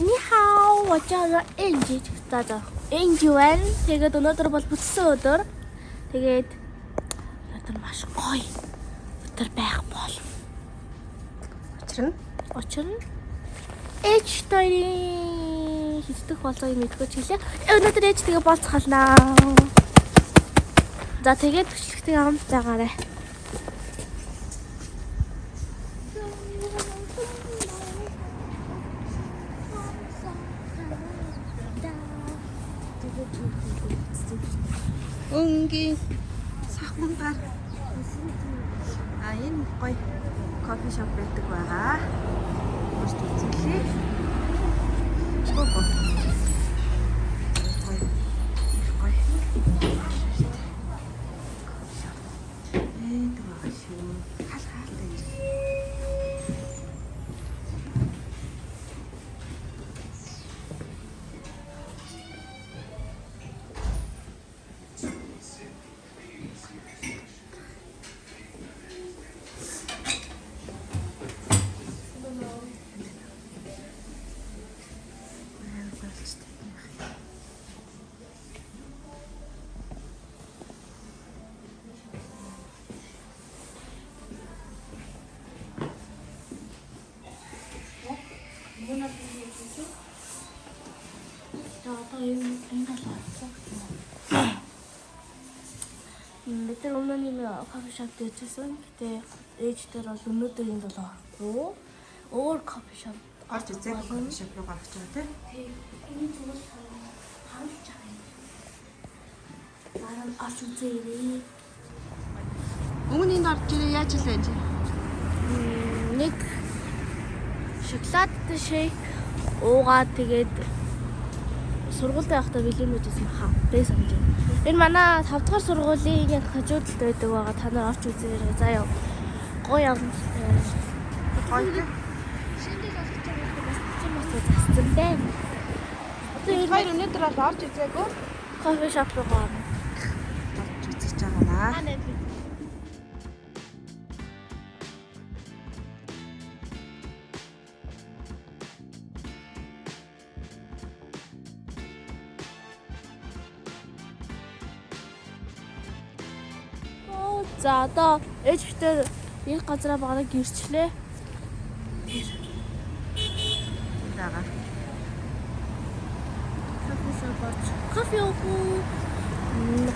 你好，我叫做 Angie. За за. Angie байна. Тэгээд өнөөдөр бол бүтсэн өдөр. Тэгээд өнөөдөр маш гоё өдөр байх бол. Учир нь Учир нь ээж хоёрын хиздэг болцоо юм мэдгүй ч хэлээ. Өнөөдөр ээж тэгээ болцохолнаа. За тэгээд төчлөгтэй хамт байгаарай. өнгийн сахун гар. А энэ гоё кофе шоп байдаг байгаа. Орж үзлээ. Гоо. Гоё. Их гоё. Кофе шоп байдаг байгаа шүү. Хал хаалтай юм. Амар болчтой юм. За одоо энэ энэ тал орсон. Бид нар өмнө нь энэ кофе шоп дээр ирсэн. Гэтэ ээж дээр бол өнөөдөр энд бол орохгүй. Өөр кофе шоп Орж үзээ кофе шоп руу гарч байгаа тийм. Тийм. Энэ зүгээр харуулж байгаа юм. Дараа нь орч үзээрэй. Өмнө энд орж ирээ яаж илээ энэ? Нэг шоколад шейк уугаад тэгээд сургуультай байхдаа бэлэн үжсэн баха. Бэ санаж байна. Энэ манай 5 дугаар сургуулийн яг хажуу талд байдаг байгаа. Та нар орч үзээрэй. За яа. Гоё юм. Гоё тийм. Шинэ жил болгож байгаа бас цэцэн бас зассан байна. Одоо Бид энэ хоёр өнөөдөр бол орж үзээгүй. кофе шоп руу орно. Орж үзэж байгаа наа. Оо, за одоо ээж битэр энэ газараа багнаа гэрчлээ. Байгаа. Кофе шоп орж кофе уух уу?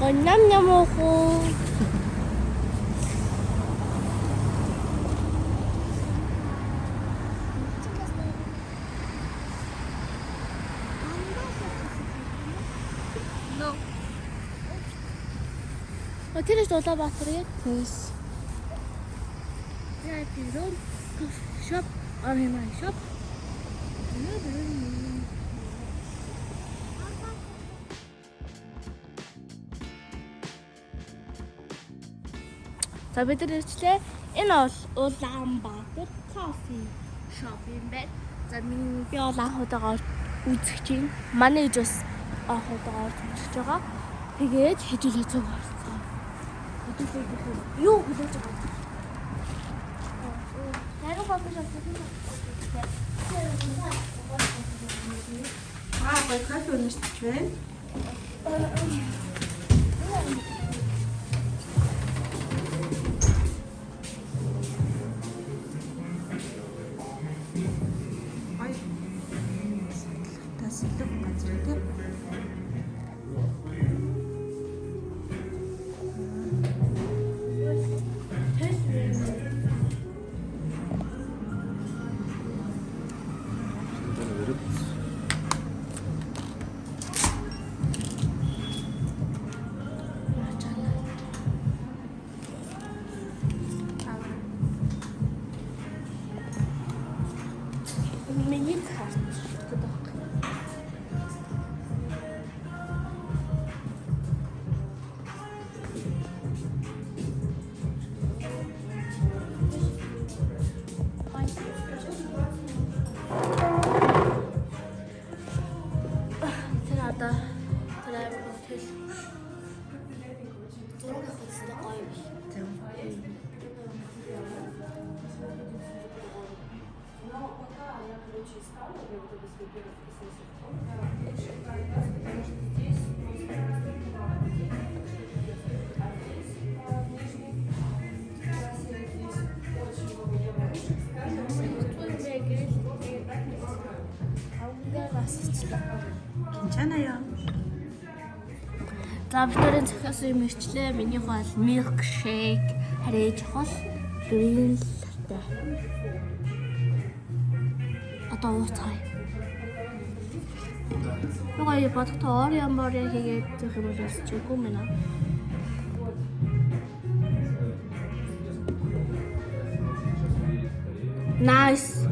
Гоё ням ням уух уу? No. О, тэр их Улаанбаатар яг. Тэс. За тэр кофе шоп, орхимай шоп. За бид нар ирчлээ. Энэ бол Улаанбаатар кофе шоп юм байна. За миний би бол анх удаага орж үзэж байна. Манай ээж бас анх удаага орж үзэж байгаа. Тэгээд хэдүүлээ зүг орцгоо. Хэдүүлээ гэх юм. Юу хүлээж байгаа юм? Харин кофе шоп гэх юм. Аа гоё кофе уншиж байна. Гоё. Садлагтай сэлэг газар тийм. Миний карт гэдэг. Тэр одоо тэр амар хөтөл. Зураг авах хэвээр гоё юм. Зөв. 괜찮아요. За бид хоёрын зохиосон юм ирчлээ. Миний гол milkshake, харин чухал green latte. Одоо ууцгаая. Юугаа бодохдоо Oreo Oreo хийгээд зөх юм бол өсчихгүй юм байна. Nice.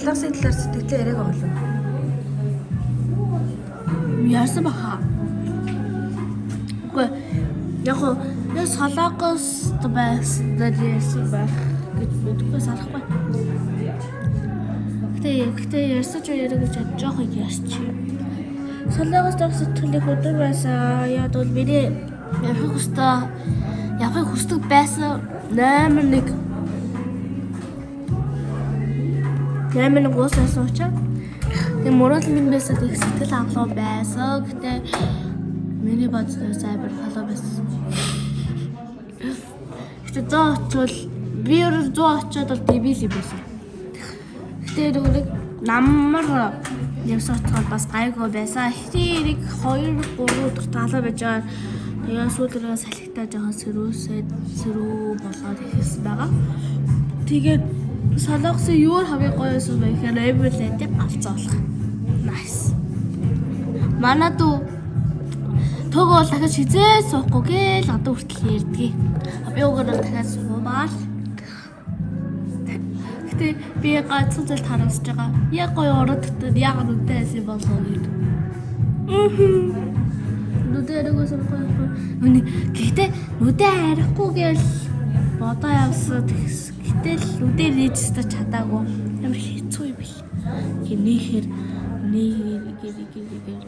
Солонгосын талаар сэтгэлдээ яриаг болов. Ярьсан баха. Үгүй яг уу яг Солонгос байсан дээр ярьсан байх гэж мэдэхгүй санахгүй. Гэтэ ярьсан ч яриаг гэж жоохон ярьчих. Солонгос дох сэтгэлийг өдөр байсан. Яг бол миний явахыг хүсдэг явахыг хүсдэг байсан номер 1 номер 1 уус байсан учраас тэг мөрөөл минь байсан их сэтгэл хангалуун байсан. Гэтэ миний бодсоноос амар халуун байсан. Гэтэ 100 очвол би ер нь 100 очиод бол дебил юм байсан. Гэтэ нөгөө нэг намар явсан оцгоор бас гайгүй байсан. Гэтэ нэг 2 3 өдөр талаа байж байгаа. Тэгээ сүүлрээ салхитаа жоохон сэрүүсээд сэрүү болоод эхэлсэн байгаа. Тэгээд Солонгосын юу хамгийн гоё байсан бэ гэхээр Everland-ийг галзуу болох. Nice. Манай дүү Төгөө бол дахиад хизээ суухгүй гээл одоо хүртэл ярьдгийг. Би угаар бол дахиад суумаар. Гэтэ би ганцхан зүйл харамсаж байгаа. Яг гоё ороод дотор яг нүдэ байсан болоо гэд. Нүдэ ариггүй сурахгүй. Гэхдээ нүдэ арихгүй гээл бодоо явсан. Гэтэл нүдэ нээж өстө чадаагүй. Ямар хэцүү юм бэл. Гинийхэр нэг нэг нэг нэг.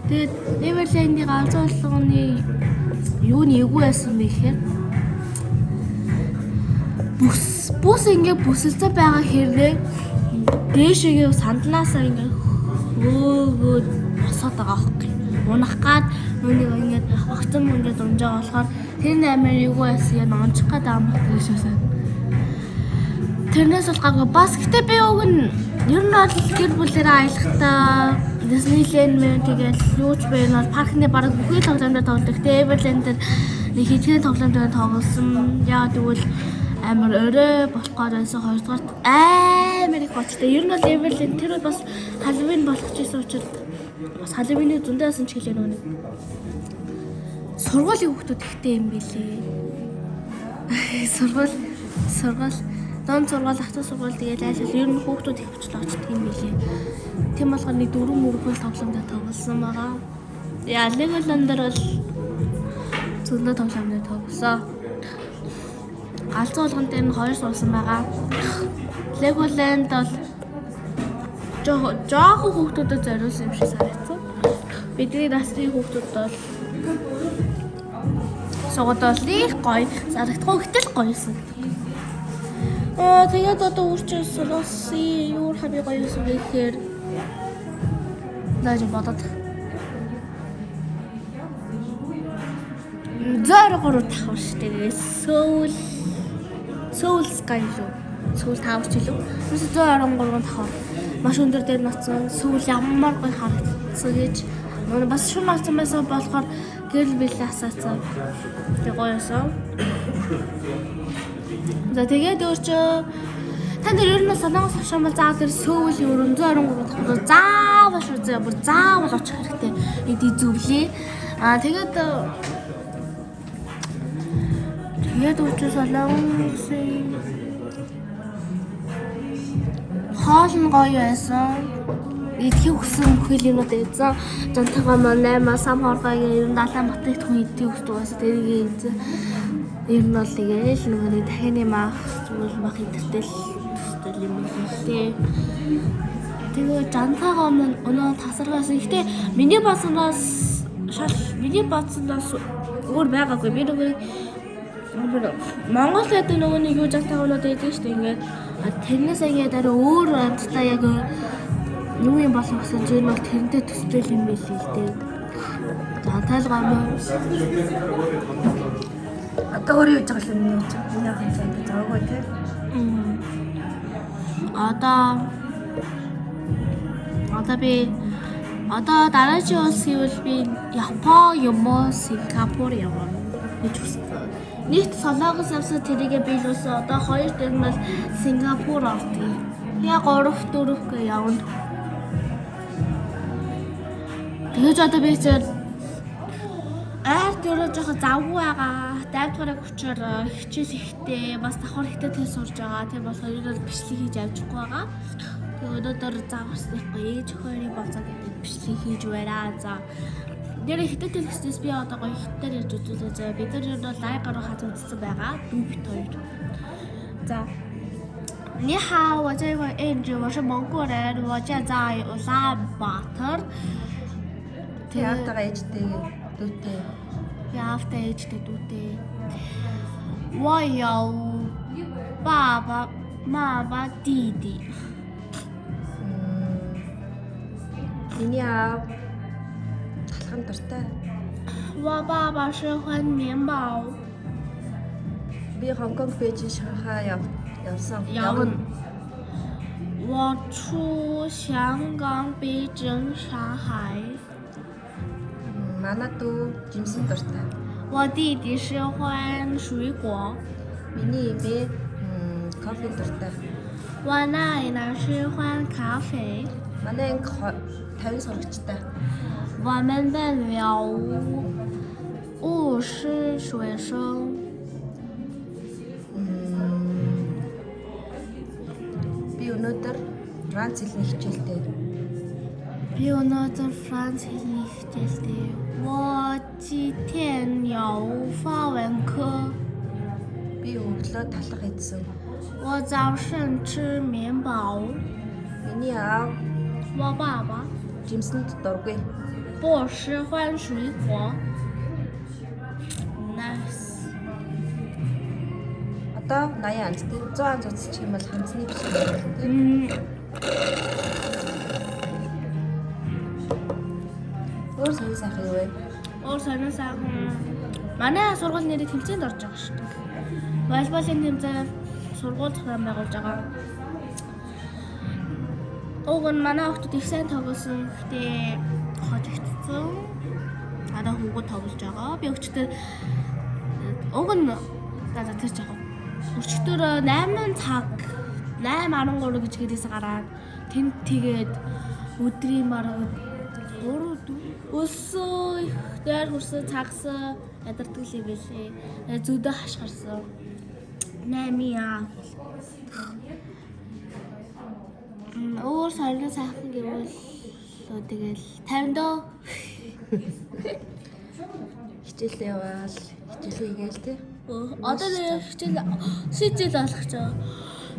Тэгээд Neverland-ийн галзуу болгоны юу нь эвгүй байсан бэ гэхээр бүс бүс ингээ бүсэлцэн байгаа хэрнээ дээшээгээ санднаасаа ингээ хөөгөөд босоод байгаа байхгүй. Унах гад нүунийг ингээд огцон ингээд унж байгаа болохоор тэр нь амар эвгүй байсан юм ончих гад байгаа юм байна. Тэрнээс бол гайгүй. Бас гэтээ би уг нь ер нь бол гэр бүлээрээ аялахдаа Disneyland мэн тэгэл юу ч бэ бол паркны бараг бүхий тоглоомдоо тоглодог. Гэтээ Everland дээр нэг хэдхэн тоглоом дээр тоглосон. Яагаад гэвэл амар орой болох гээд байсан. Хоёрдугаар амар их очтой. Ер нь бол Everland тэр бол бас Halloween болох гэсэн учраас бас Halloween-ы зөндөө байсан ч гэлээ нөгөө нэг сургуулийн хүүхдүүд ихтэй юм билээ. Сургууль сургууль дунд сургууль, ахлах сургууль тэгээд айл ал ер нь хүүхдүүд их хүчлээ очдөг юм билээ. Тийм болохоор нэг дөрвөн мөргөл тоглоомдоо тоглосон байгаа. Яа, Legoland дээр бол зөндөө тоглоомдоо тоглосон. Галзуу болгон дээр нь хоёр суусан байгаа. Legoland бол жоохон хүүхдүүдэд зориулсан юм шиг санагдсан. Бидний насны хүүхдүүд бол суугаад бол их гоё санагдахгүй гэтэл гоёсэн. Тэгээд одоо үрчээ Солонгосын юу хамгийн гоё байсан бэ гэхээр нааж бодоод 123 давхар шүү дээ. Сөүл Sky лүү. Сөүл тавар ч илүү. Юусе 123 давхар. Маш өндөр дээр ноцсон. Сөүл ямар гоё харагдсан гэж. Нөгөө бас шүн олцсон байсан болохоор гэрэл бэлээ асаацсан. Тэг гоё байсан. За тэгээд өөрчөө та нар ер нь Солонгос авшаан бол заавал тэр Сөүл ерөн 123 давхар заавал шүү зөө бүр заавал очих хэрэгтэй гэдгийг зөвлөе. Аа тэгээд өөрчөө Солонгосын хоол нь гоё байсан. Идэхийг хүссэн бүхэл юмнууд идсэн. Жантайгаа маань 8 сам хоргой ер нь далайн батыг хүн идэхийг хүсдэг байсан. Тэрийг идсэн. Ер нь бол тэгээл нөгөө нэг дахины мах, зүйл мах идэртэл төстэй. амттай юм лээ. Тэгээ жантайгаа минь өнөө тасаргаасан. Гэтэ миний бодсоноос шал миний бодсоноос өөр байгаагүй. Би нөгөө Монгол гэдэг нөгөө нэг юу жантайгаанууд байдаг шүү дээ. Ингээд тэрнээс ингээд арай өөр амттай яг юу юм болов гэсэн чинь бол тэрнтэй төстэй юм байл л дээ. Жантайлгаа минь Одоо өөрөө юу гэж байгаа юм бэ? Миний охин ч одоо заваагүй тий. Одоо би одоо дараагийн улс гэвэл би Япон юм уу Сингапур явна гэж хүсдэг. Нэгт Солонгос явсан тэрийгэ биелүүлсэн. Одоо хоёр дээр нь бол Сингапур ордог. Я 3 4 гэ явна. Тэгэж одоо би чинь айр дөрөв жоохон завгүй байгаа. 8 дугаар хүчээр хичээл ихтэй, бас давхар ихтэй тэл сурж байгаа. Тийм болохоор ер нь бол бичлэг хийж авчихгүй байгаа. Тэгээ өнөөдөр зав гарсныхгүй ээж хоёрын болцоо гэдэг бичлэг хийж бараа. За нэр ихтэй тэл гэснээс би одоо гоё ихтэй ярьж үзүүлээ. За бид нар ер нь бол 80 гаруй хаз үзсэн байгаа. Дүү бит хоёр. За 你好，我叫 Angie，我是蒙古人，我现在乌兰巴托。 Тий аавтайгаа ээжтэй дүүтэй. Би аавтай ээжтэй дүүтэй. 我有爸爸妈妈弟弟。 Миний аав талхан дуртай. 我爸爸喜欢面包。 Би Хонконг, Бээжин, Шанхай явсан. Явна. 我去香港、北京、上海。 Манай дүү жимсэн дуртай. 我弟弟喜欢水果。 Миний эмээ кофе дуртай. 我奶奶喜欢咖啡。 Манай анги 50 сурагчтай. 我们班有50学生。 Би өнөөдөр Франц хэлний хичээлтэй. Би өнөөдөр Франц хэлний хичээлтэй. 我今天有法文课。 Би өглөө талх идсэн. 我早上吃面包。 Миний аав 我爸爸 жимсэнд дургүй. 不喜欢水果。Nice. Одоо 80 анз тий 100 анз үзчих юм бол ханцны бичлэг болно тий. Өөр сонин сайхан юу вэ? Өөр сонин сайхан. Манай сургууль нэрээ тэмцээнд орж байгаа шүү дээ. Волейболын тэмцээн сургууль зохион байгуулж байгаа. Уг нь манай охтууд их сайн тоглосон. Гэхдээ хожигдсон. Одоо хүүгүүд тоглож байгаа. Би өчтөр уг нь за тэр жоо. Өчтөр 8 цаг 8:13 гэж гэрээс гараад тэнд тэгээд өдрийн бараг 3 өсөө дээр хөрсөн цагсан ядардаг юм билээ. Зөдөө хашгирсан. 8 яа. Өөр сонин сайхан гэвэл тэгэл 50 дөө. Хичээлээ яваал хичээлээ хийгээл тий. Одоо нэр хичээл шижил болох ч.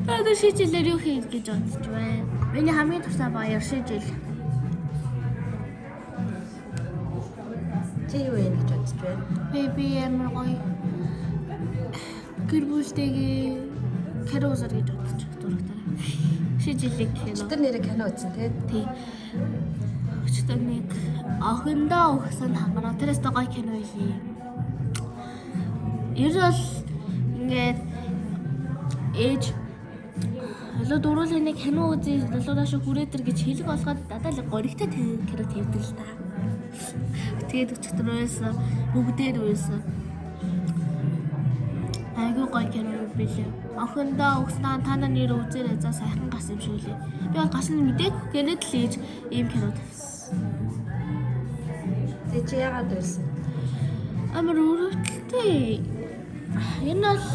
Одоо шижилээр юу хийх гэж бодож байна. Миний хамгийн дуртай баяр шижил. Чи юу юм гэж бодож байна? Би амар гоё гэр бүлтэйгээ кино үзэр гэж бодож зурагтаа. Шижилийг кино. Тэр нэрээ кино үзсэн тий. Тий. Өчтөр нэг охиндоо өгсөн хангана. Тэрээс гоё кино илээ. Ер нь бол ингээд ээж лөө дөрүүлээ нэг кино үзье лөө нааш хүрээдэр гэж хэлэг болгоод надад л горигтой кино тавьдаг л та. Тэгээд өчтөр байсан бүгдээр байсан. Айгүй гоё кино билээ. Охиндоо өгсөн та нар нэр үзээрэй за сайхан гас юм шиг лээ. Би бол гас нь мэдээг гэнэт л ээж ийм кино тавьсан. Тэг чи яагаад байсан? Амар өрөвдөлтэй. Энэ бол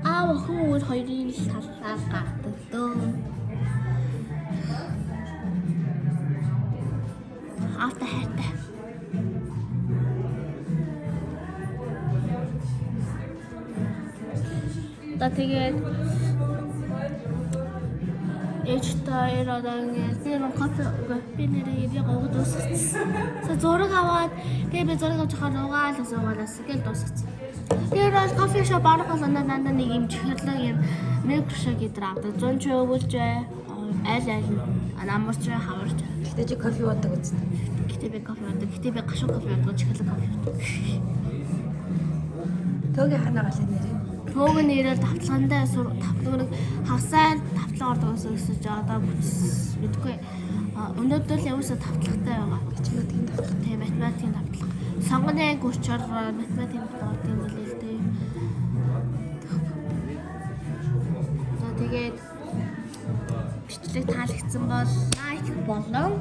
аав охин өөр хоёрын л талаар гардаг дөө. Аавтай хайртай. За тэгээд Ээжтэй одоо ингээд би нэг кофе үгүй би нэрээ яг уг дуусгацсан. За зураг аваад тэгээ би зураг авч хахаар угаал суугаалаас гэл дуусгацсан. Тэр бол coffee shop арга бол надад нэг юм чихэрлэг юм milkshake гэдэг авдаг. Зун ч өвөлж аль аль нь намарч хаварч. Гэтэ чи кофе уудаг үст. Гэтэ би кофе уудаг. Гэтэ би гашуу кофе уудаг, чихэрлэг кофе уудаг. Төөгийн ханаа галаа нэрээ. Төөг нь ирэл тавтлагандаа тавтлаг нэг хагасаа тавтлага ордог гэсэн өсөж одоо бүтс мэдгүй. Өнөөдөр л явуулсаа тавтлагатай байгаа. Математикийн давтлага. Тэгээ математикийн давтлага. Сонгоны анги өчөр математикийн давтлага ордог юм билээ л дээ. За тэгээд бичлэг таалагдсан бол лайк болон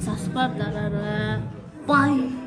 subscribe дараарай. Bye.